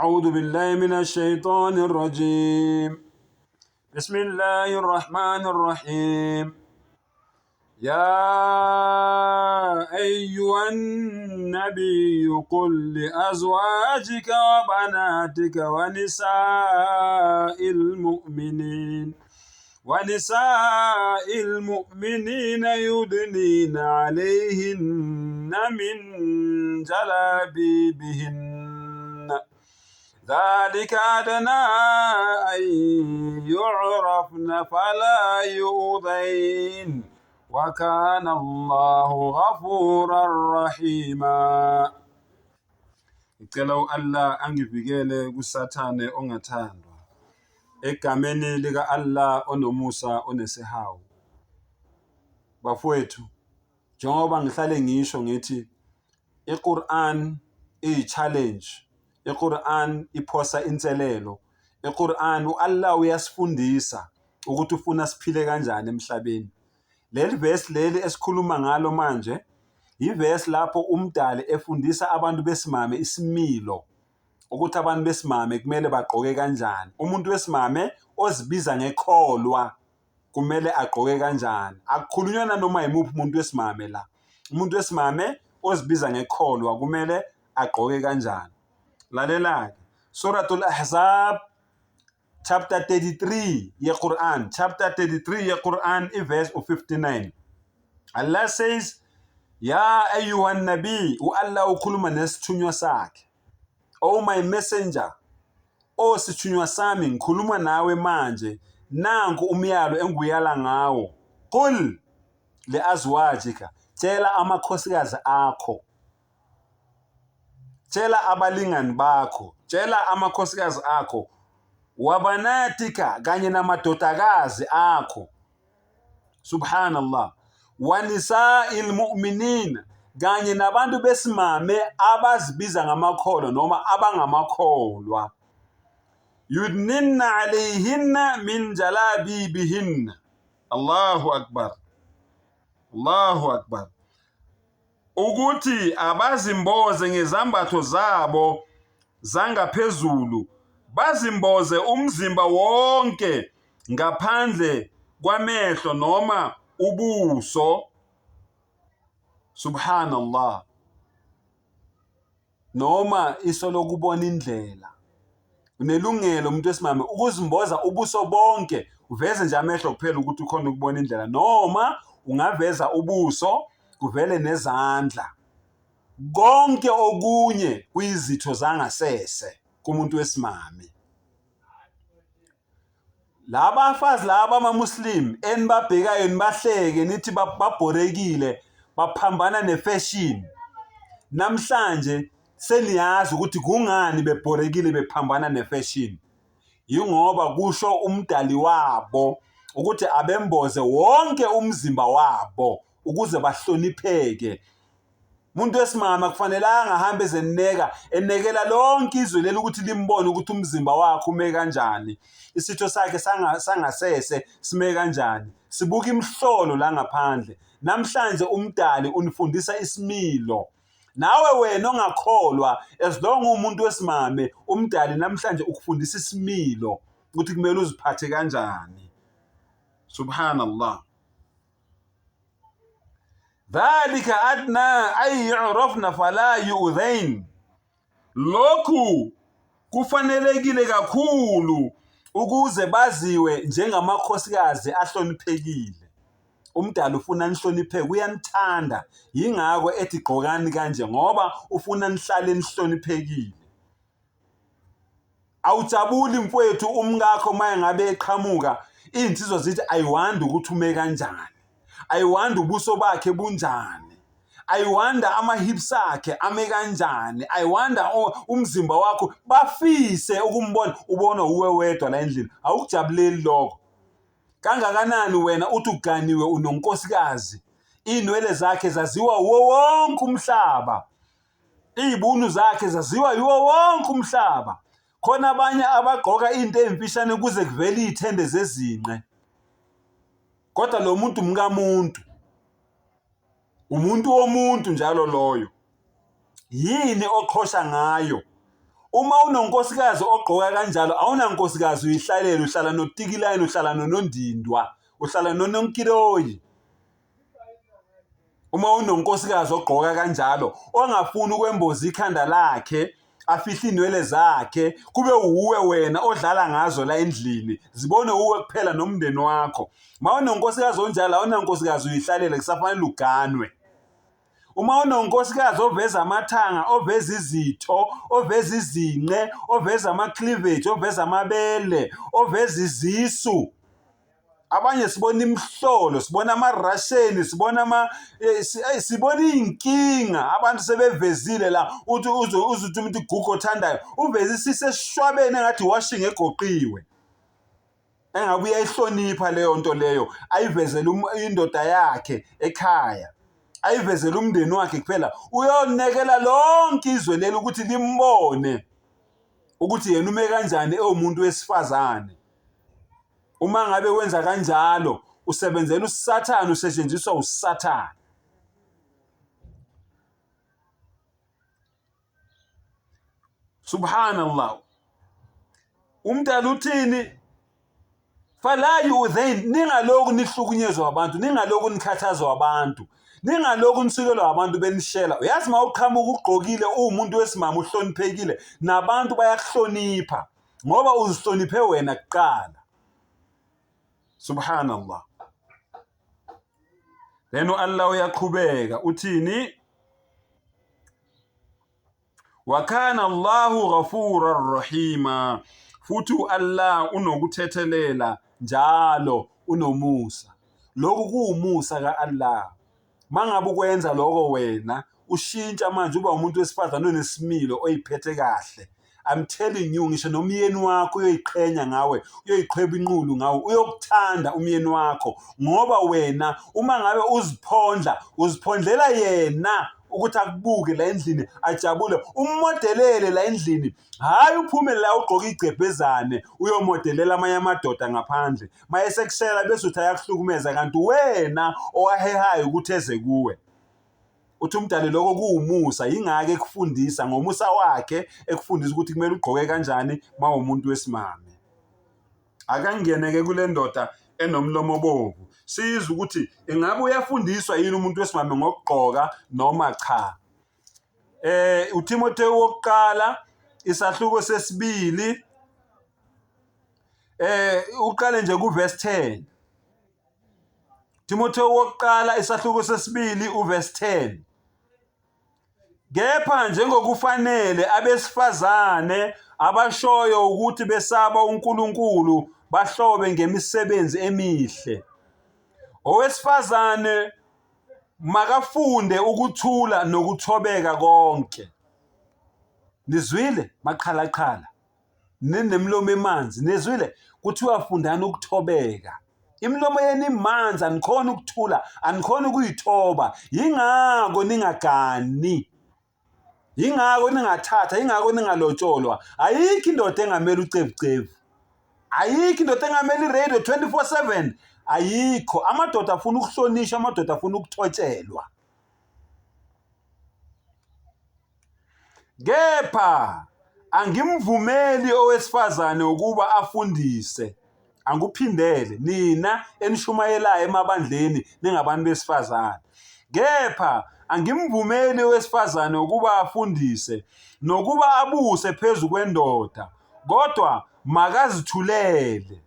أعوذ بالله من الشيطان الرجيم بسم الله الرحمن الرحيم يا أيها النبي قل لأزواجك وبناتك ونساء المؤمنين ونساء المؤمنين يدنين عليهن من جلابيبهن ذلك أدنى أن يعرفن فلا يؤذين وكان الله غفورا رحيما. Ngicela u-Allah angivikele kuSathane ongathandwa. Egameni lika-Allah onomusa onesihawu. Bafowethu, njengoba ngihlale ngisho ngithi iQur'an iyi-challenge, iQur'an iphosa inselelo, iQur'an u-Allah uyasifundisa ukuthi ufuna siphile kanjani emhlabeni. Leli vesi leli esikhuluma ngalo manje yivesi lapho uMdali efundisa abantu besimame isimilo ukuthi abantu besimame kumele bagqoke kanjani. Umuntu wesimame ozibiza ngekholwa kumele agqoke kanjani. Akukhulunywa nanoma yimuphi umuntu wesimame la. Umuntu wesimame ozibiza ngekholwa kumele agqoke kanjani. Lalela-ke, Suratul Ahzab chapter 33 ye-Quran, chapter 33 ye-Quran, iverse u-59. Allah says, Ya ayyuhan nabi, u-Allah ukhuluma nesithunywa sakhe. Oh my messenger, oh sithunywa sami, ngikhuluma nawe manje. Nanku umyalo engikuyala ngawo. Qul li azwajika, tshela amakhosikazi akho. Tshela abalingani bakho, tshela amakhosikazi akho, wabanatika kanye namadodakazi akho. Subhanallah. Wanisa'il mu'minin kanye nabantu besimame abazibiza ngamakholwa noma abangamakholwa. Yudninna alayhinna min jalabibihinna. Allahu akbar. Allahu akbar. Ukuthi abazimboze ngezambatho zabo zangaphezulu, bazimboze umzimba wonke ngaphandle kwamehlo noma ubuso. Subhanallah. Noma iso lokubona indlela. Unelungelo umuntu wesimame ukuzimboza ubuso bonke, uveze nje amehlo kuphela ukuthi ukhona ukubona indlela, noma ungaveza ubuso kuvele nezandla. Konke okunye kuyizitho zangasese kumuntu wesimame. Labafazi laba amaMuslim enibabhekayo nibahleke nithi babhorekile baphambana nefashion. Namhlanje seniyazi ukuthi kungani bebhorekile bephambana nefashion. Yingoba kusho umdali wabo ukuthi abemboze wonke umzimba wabo ukuze bahlonipheke. Umuntu wesimame akufanelanga ahambe ezeneka enekela lonke izwe leli ukuthi limbone ukuthi umzimba wakhe ume kanjani, isitho sakhe sangasese sime kanjani. Sibuka imihlolo la ngaphandle. Namhlanje umdali unifundisa isimilo. Nawe wena ongakholwa as long uwumuntu wesimame umdali namhlanje ukufundisa isimilo ukuthi kumele uziphathe kanjani. Subhanallah. Dhalika adna ay yu'rafna fala yu'dhain. Lokhu kufanelekile kakhulu ukuze baziwe njengamakhosikazi ahloniphekile. Umdali ufuna nihlonipheke, uyanithanda. Yingakho ethi gqokani kanje ngoba ufuna nihlale nihloniphekile. Awujabuli mfwethu umkakho uma ngabe eqhamuka iy'nsizwa zithi ayiwandi ukuthi ume kanjani, ayiwandi ubuso bakhe bunjani, ayiwanda ama-hips akhe ame kanjani, ayiwanda umzimba wakho, bafise ukumbona ubona uwe wedwa la endlini. Awukujabuleli lokho? Kangakanani wena uthi uganiwe unonkosikazi, iy'nwele zakhe zaziwa wuwo wonke umhlaba. Iy'bunu zakhe zaziwa yiwo wonke umhlaba. Khona abanye abagqoka into ey'mfishane kuze kuvele iy'thende zezinqe. Kodwa lo muntu umkamuntu. Umuntu womuntu njalo loyo. Yini oqhosha ngayo? Uma unonkosikazi ogqoka kanjalo awunankosikazi uyihlalele uhlala notikilayini uhlala nonondindwa uhlala nononkiloyi. Uma unonkosikazi ogqoka kanjalo ongafuni ukwemboza ikhanda lakhe afihle inwele zakhe kube wuwe wena odlala ngazo la endlini zibone uwe kuphela nomndeni wakho. Uma unonkosikazi onjalo awunankosikazi uyihlalele kusafanele uganwe. Uma unonkosikazi oveza amathanga, oveza izitho, oveza izinqe, oveza ama-cleavage, oveza amabele, oveza izisu. Abanye sibona imihlolo, sibona ama-Russian, sibona ama eh, eh, sibona iy'nkinga abantu sebevezile la uthi uzuthi umuntu igugu othandayo uveze isisi esishwabene engathi washing egoqiwe. Engabe uyayihlonipha leyo nto leyo ayivezele um, indoda yakhe ekhaya ayivezele umndeni wakhe kuphela uyonekela lonke izwe leli ukuthi limbone ukuthi yena ume kanjani ewumuntu wesifazane. Uma ngabe wenza kanjalo usebenzela uSathane usetshenziswa uSathane. Subhanallah. Umdala uthini? Fala yu'dhain, ningaloku nihlukunyezwa abantu, ningaloku nikhathazwa abantu, ningaloku nisukelwa abantu benishela. Uyazi uma uqhamuka ugqokile uwumuntu wesimame uhloniphekile, nabantu bayakuhlonipha ngoba uzihloniphe wena kuqala. Subhanallah. Then u-Allah uyaqhubeka uthini? Wakana Allahu ghafuran rahima, futhi u-Allah unokuthethelela njalo unomusa. Lokhu kuwumusa ka-Allah. Mangabe ukwenza lokho wena ushintsha manje uba umuntu wesifazane onesimilo oyiphethe kahle. I'm telling you ngisho nomyeni wakho uyoyiqhenya ngawe uyoyiqhweba inqulu ngawe uyokuthanda umyeni wakho ngoba wena uma ngabe uziphondla uziphondlela yena ukuthi akubuke la endlini ajabule ummodelele la endlini hhayi uphume la ugqoke igcebhezane uyomodelela amanye amadoda ngaphandle mayesekushela bese uthi ayakuhlukumeza kanti wena owahehayo ukuthi eze kuwe. Uthi umdali lokho kuwumusa yingakho ekufundisa ngomusa wakhe ekufundisa ukuthi kumele ugqoke kanjani uma umuntu wesimame. Akangene-ke kule ndoda enomlomo obovu sizwe ukuthi ingabe uyafundiswa yini umuntu wesimame ngokugqoka noma cha. UTimothewu wokuqala isahluko sesibili uqale nje kuverse 10. Timothewu wokuqala isahluko sesibili uverse 10. Kepha njengokufanele abesifazane abashoyo ukuthi besaba uNkulunkulu bahlobe ngemisebenzi emihle. Owesifazane makafunde ukuthula nokuthobeka konke. Nizwile maqhalaqhala. Ninemlomo emanzi nizwile kuthiwa fundani ukuthobeka. Imilomo yenu imanzi anikhona ukuthula, anikhona ukuyithoba. Yingakho ningagani. Yingakho ningathatha, yingakho ningalotsholwa. Ayikho indoda engamele ucevucevu. Ayikho indoda engamele iradio 24/7. Ayikho. Amadoda afuna ukuhlonishwa, amadoda afuna ukuthotshelwa. Kepha angimvumeli owesifazane ukuba afundise. Angikuphindele nina enishumayelayo emabandleni ningabantu besifazane. Kepha angimvumeli owesifazane ukuba afundise nokuba abuse phezu kwendoda, kodwa makazithulele.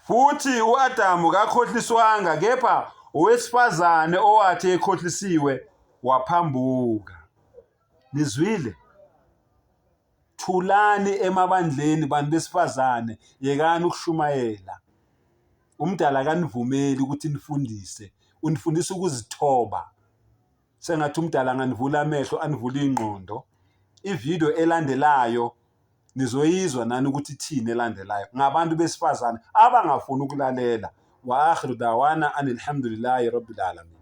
Futhi u-Adamu kakhohliswanga, kepha owesifazane owathi ekhohlisiwe waphambuka. Nizwile? Thulani emabandleni bantu besifazane, yekani ukushumayela. Umdala akanivumeli ukuthi nifundise, unifundisa ukuzithoba. Sengathi umdala anganivula amehlo anivule ingqondo. Ividiyo elandelayo nizoyizwa nani ukuthi ithini elandelayo ngabantu besifazane abangafuni ukulalela. Wa akhiru dawana anilhamdulillahi rabbil alamin.